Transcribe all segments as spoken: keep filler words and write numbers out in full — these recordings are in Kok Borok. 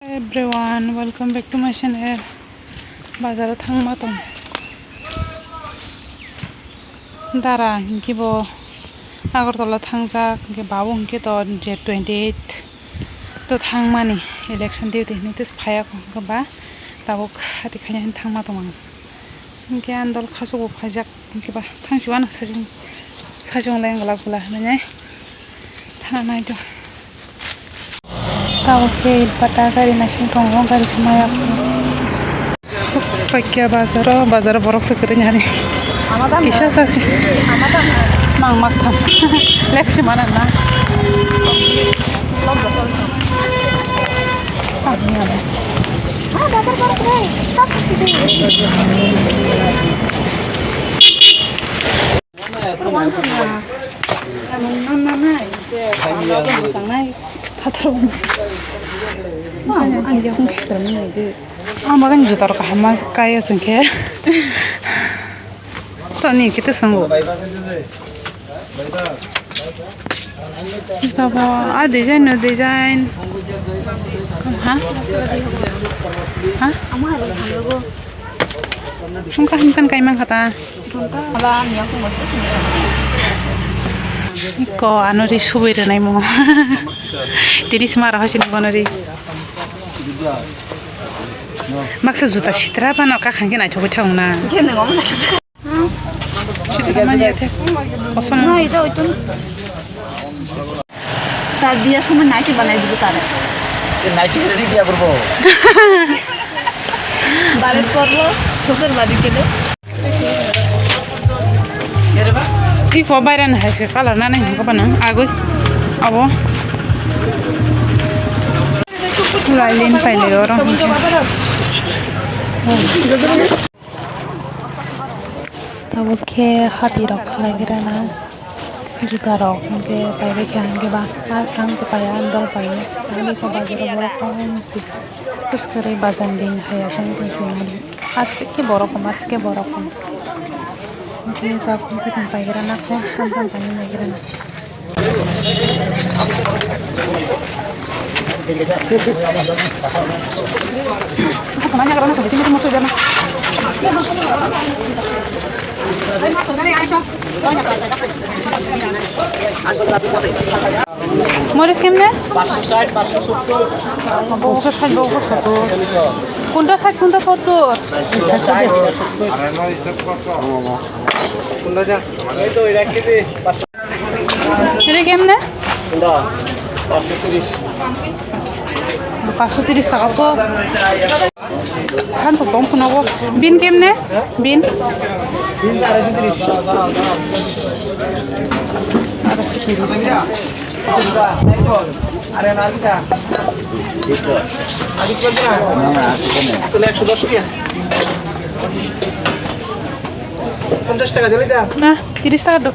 Everyone, welcome back to my channel. Bazar o thangma tong. Dara hinkhe bo Agartala thangjak, hinkhe babu hinkhe to J twenty eight to thangmani election duty hinwi tes phaiya hinkhe ba tabuk hati khaina hin thangma tong ang. Hinkhe andol khasukbo phaijak, hinkhe ba thangsi uanw sajung, sajung lai glak glak hinwi thana naitong. Tabuk khe pata gari naising tongo, gari se maya. Paikya bazaro, bazaro borok se kwrwini hari. Kisa sasi. Mang mak tham. Lek se mana na. Ang bagani juta rok kaham ma kaiyo chwng khe. Toni khe te swngo. Juta bo a design no design. Ha? Ha? Sungkha hinkan kaiman khata. Ko ano ri subui rwnai mo. Tini sima raha sini bono ri. Maksa juta sitra pano kakhang khe naithogwi thangna. Sitra manya the. Koson. Tar biya samay naiti banai dibo tare. Naiti ready biya korbo. Bare korbo, sosor badi kele. Iko bayran hai se color na nai ko bana agoi abo. Lailin paile oro. Tabuk khe hati rok khlai gira na juta rok hinkhe paibakha hinkhe ba ang tei paiya ang dol paiya ani kok bazar o borok kobangma si kwswk kwrwi bazar din haiya chwng tong sumani aswk khe borok kom aswk khe borok kom hinkhe tabuk bwtwi paigira na khe tam tam painani naigira na. Moris kemne? পাঁচশো ষাট, পাঁচশো সত্তর। পাঁচশো ষাট, পাঁচশো সত্তর। কোনটা ষাট, কোনটা সত্তর? কোনটা যা? এই তো, এই এক কেজি পাঁচশো। Ini kemne? Enggak. Paso tiris. Paso tiris taka po. Kan to tong kuno ko. Bin kemne? Bin? Bin araisho tiris. Araisho tiris. Are na kita. Adi ko na. Na, na, adi ko na. Itu ekso dos rupiah. পঞ্চাশ টাকা দিলে দা। Na, tiris taka do.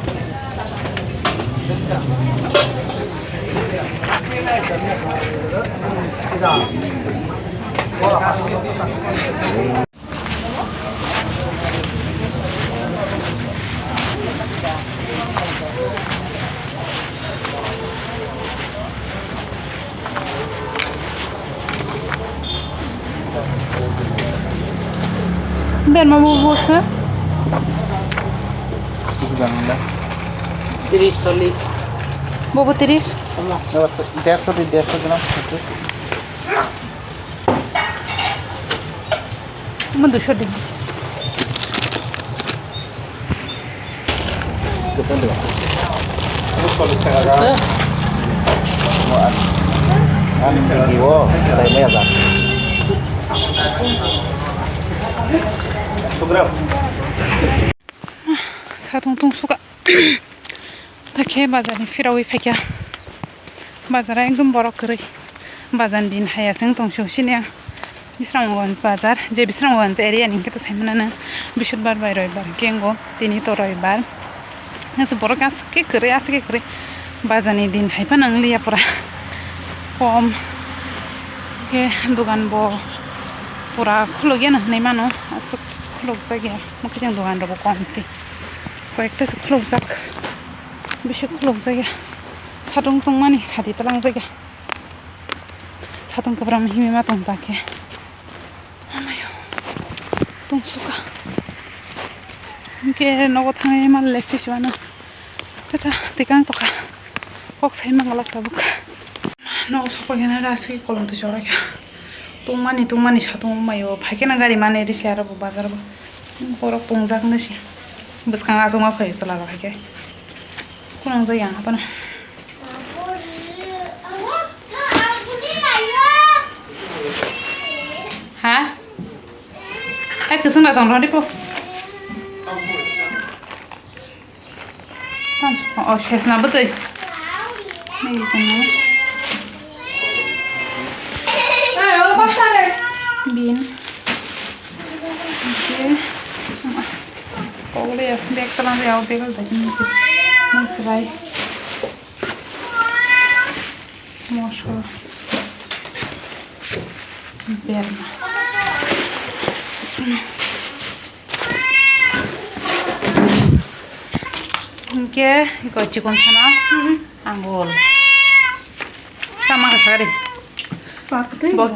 Berma bo bo se. Tiris, chollis. Bo bo tiris. Dersho di, dersho gram. Mo dusho di. Satung tung suka. Takhe bazar ni phirawi phaikha. Bazar ekdom borok kwrwi. Bazar ni din haya chwng tong sini ang. Bisramganj bazar, je Bisramganj area ni hwnkhe to sai mano Bisudbar bai Roibar hwnkhe wngo, tini to Roibar. Hwnkhe borok aswk khe kwrwi, aswk khe kwrwi. Bazar ni din hai phano wng liya pura kom. Hwnkhe dogan bo pura khuluk ya no hinwi mano, aswk khuluk jak ya. Mwkhwtwng dogan rok bo kom se. Koi ekta se khuluk jak, bisi khuluk jak ya. Satung tongmani sadi twlang jak ya. Satung kwbram himwi ma tong ta khe. Amayo. Tong suka. Hwnkhe nogo thangwi ma le phisiwano. Tata tikang tokha. Kok sai ma galak tabuk. Nogo sokphaikhe na aswk kolom twi chorokya. Tungmani tungmani satung mayo. Phaikhe na gari mani risi aro bo bazar bo. Borok pungjak nw si. Bwskang achukma phaio chwla rok hai khe. Kunang jak yang haphano. Ha? Hai kwchwng da tong rw di po. Oh, sesna bwtwi. Nini tongmo. Bin. Oke. Kok le bag tala le, bag le dagi nini. Nini kwbai. Mosla. Berma. Sino. Hingke iko chikon sana angul. Tama kasa kari. Pakti. Bo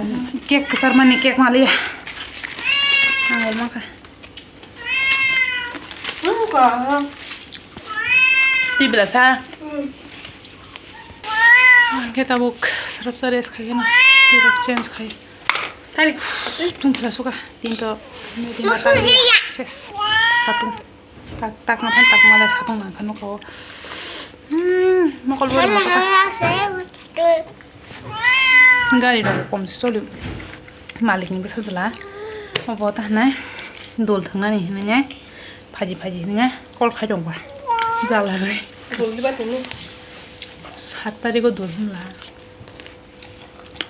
cake kesar mani cake malia. Angul maka. Tibla sa. Hingke tabuk sarap sa rest khai gana. Tirok change khai. Tarik tung thla suka. Tinto. Ses. Satung. Tak tak na tak male satung nang kha nuko. Hmm, mokol bor mokol. Gari rok kom se choli. Malik ni bwsa jala. Obo ta hanai dol thang nani hinwi nai. Phaji phaji hinwi nai. Kol khai rok ba. Jala rwi. Dol di ba tini. Sat tarikh o dol hwnla.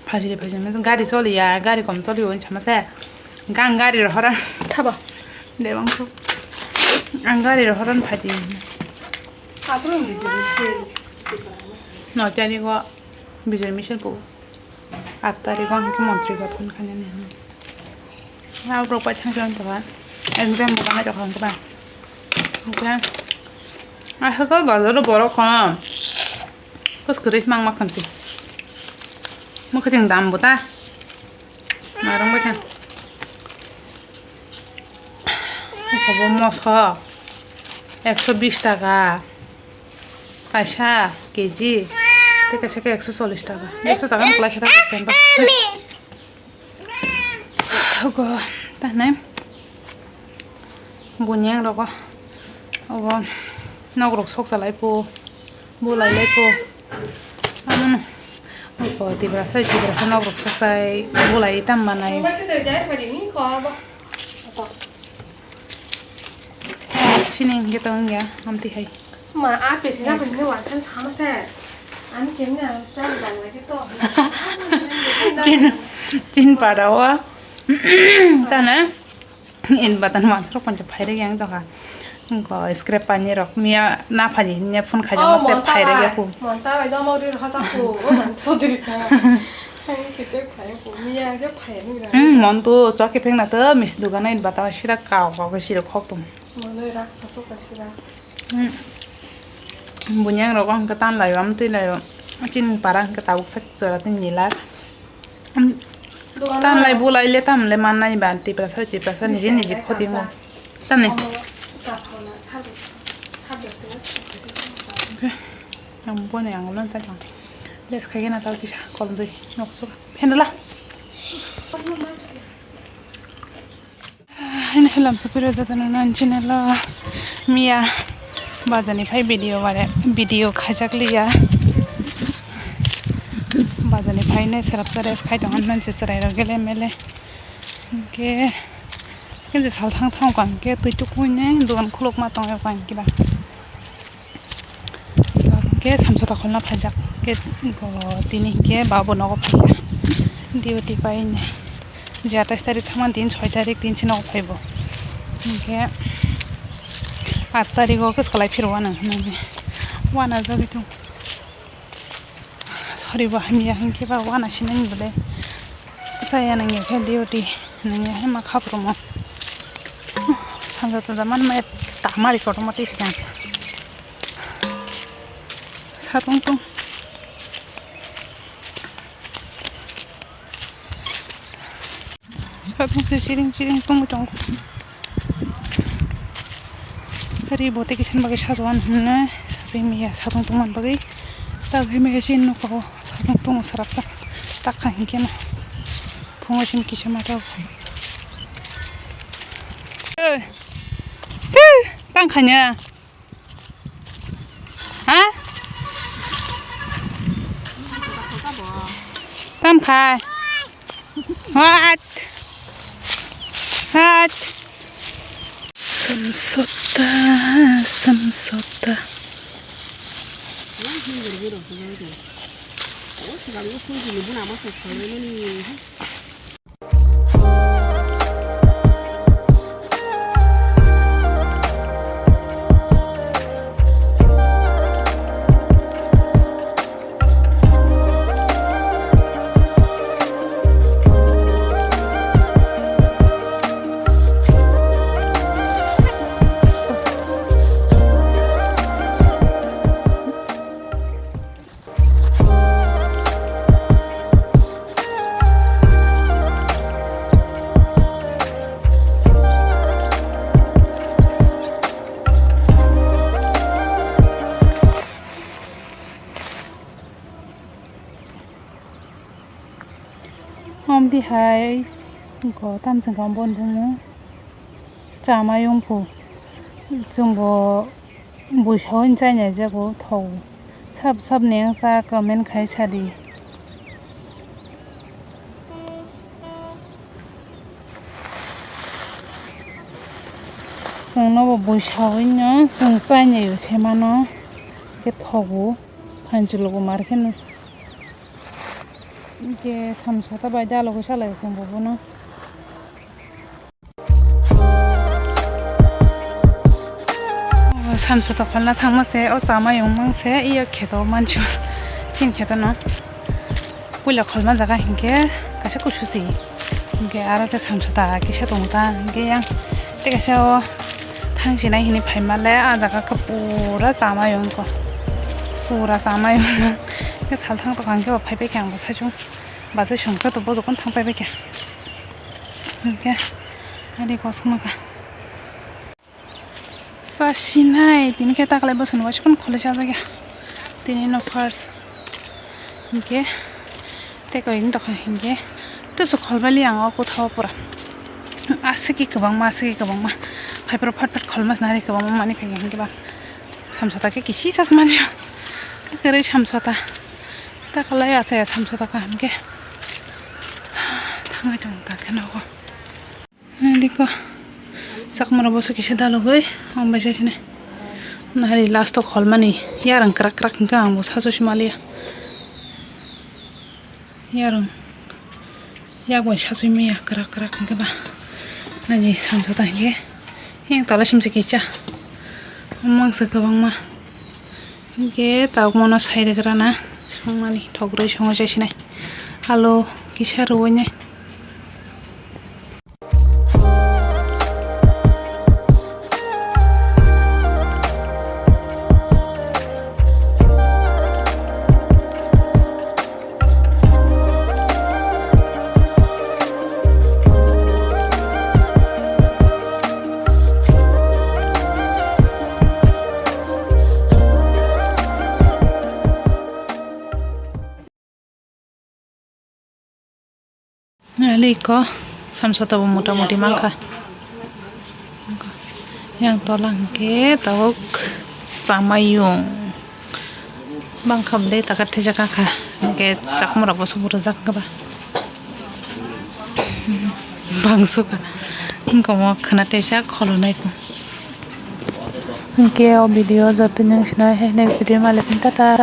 Phajiri phajiri gari choliya, gari kom choliyo hinwi sama se. Ang gari rohoran. Thabo. Debang so. Ang gari rohoran phaji. Apro hindi se. Noi tarikh o Bijoy Misil po. At tarikh o hingke montri gor phone khainani. Aw rok bai thang thang tongkha. Exam bo kanai tongkha hingke ba. Hingke. Aswk o bazar o borok kono. Kos kwrwi mang mak thamsi. Mwkhwtwng dam bo ta. Marwng bai kha. Obo moso. Ekso bis taka. Kaisa keji. Tei kaisa khe ekso chollish taka. Ekso taka wng kwlai khe ta. Ogo, ta hinai bunyang rogo obo nok rok sok salai po, bulai lai po. Amono ogo Tiprasa, Tiprasa nok rok sok sai bulai tam manai. Sini hingke tong ya, amtwi hai. Ma, a pesi na pesi ni wansan sama se. Ani kemna, ta jang lagi to. Chin, chin pada wa. Tana, in batan wansan rok pancha phaire yang to ha. Ko scrap pani rok miya na phaji niya phone khaja ma se phaire ya pu. Monta bai domo ri rokha ta pu. O man sodiri ka. Hai kete phaire pu. Miya je phaire ni ra. Hmm, mon tu chok ke pheng na to mis dugan in batan sira ka ka sira khok tum. Monoi rak sasok ka sira. Hmm. Bunyang rogo hingke tan laio, amtwi laio. Chini para hingke tabuk sak jora tin nilak. Tan lai bulai le tam le mannai ba, Tiprasa, Tiprasa niji niji khoti mo. Tamni. Ang boni ang ulo ta jang. Les khai gena tau kisa kolom dui nok suka. Phendala. Haino helam sopiro jotono nang channel o miya bazar ni phai video bare video khaijak liya bazar ni phai nai serap sa rest khai tong nang se chwrai rok gele mele hingke kintu sal thang thang kang khe twi tukuinai dogan khulukma tong khe ba. Hingke samsok ta kholna phaijak. Hingke bo tini hingke ba bo nogo phaiya. Duty painai. Je atais tarik thangmani tin soi tarik tin se nogo phaibo. Hingke aat tarik o khe swkang lai phiro wanang hinwi. Wanajagwi tongo. Sori bo hamya hingke ba wana sinani bole. Saya nangya khe duty nangya hai ma khaprumo. Sanja tanja man mai tamari kotorma twi khe. Satung tung. Satung se chiring chiring tongwi tongo. Ri bo tei kisa bagwi sajokna hinwi sajwi maya satung tongmani bagwi. Tabuk maya chini nokho satung tongo swrapsa. Takha hinkhe no phungo simi kisa mata. Oi. Tang khanya. Ha? Tam khai. Hat. Hat. Samsota, samsota. Omdi hai go tamsong kha boni bumo chamayung phu chwngbo buisao chainai jago thok sab sab neng sa comment khai sadi. Chwngno bo buisao no chwng chainai se mano khe thogo. Phanchulo bo mar kheno. Hingke samsota bai dalogoi salai chwng bo bono. Samsota kholna thangma se o chamayung mang se iyo kheto manchu. Chini kheto no puila kholma jaga hingke kaisa kusu se. Hingke aro khe samsota kisa tongo ta hingke yang tei kaisa o thang sinai hinui phaima le ah jaga khe pura chamayung kho pura chamayung khe salthang tokha hingke bo phaibai khe ang bo saichung bachai songkhe to bojokno thang paibai khe hingke ani kosong nokha. Sa sinai tini khe taklai bosong waisa phano khwlai chajak ya. Tini no first hinkhe tei koi wng tokha hinkhe tei khwlai li ang o kwthao pura. Aswk kwbangma aswk kwbangma phai phuru phat phat khwlai ma sinari kwbangma manwi phai hinkhe ba samsota khe kisi sas manjak kwrwi samsota taklai asaya samsota kaham khe thangwi tong ta khe nogo. Diko, chakmara boso kisa dalogoi, ang bai sai sini. Nari last o kholmani, yarang krak krak hingka ang bo sasu si maliya. Yarang, yak bai sasu miya krak krak hingka ba. Nani samsota hingke, yang tala simsi kisa. Mangsa kwbangma. Hingke tabuk mono sai rwgrana, songmani, thok rwi songo chai sinai. Alu kisa rwui nai. Nali ko samsota bo mota moti mankha. Yang tola hingke tabuk samayung. Bangkha bwlai taka thwijak kha hingke chakmura boso bo rwjak kha ba. Bangso kha. Wngkha omo khwna teisa kholonai kho. Hingke o video joto nang sinai hai next video ma lephin tata.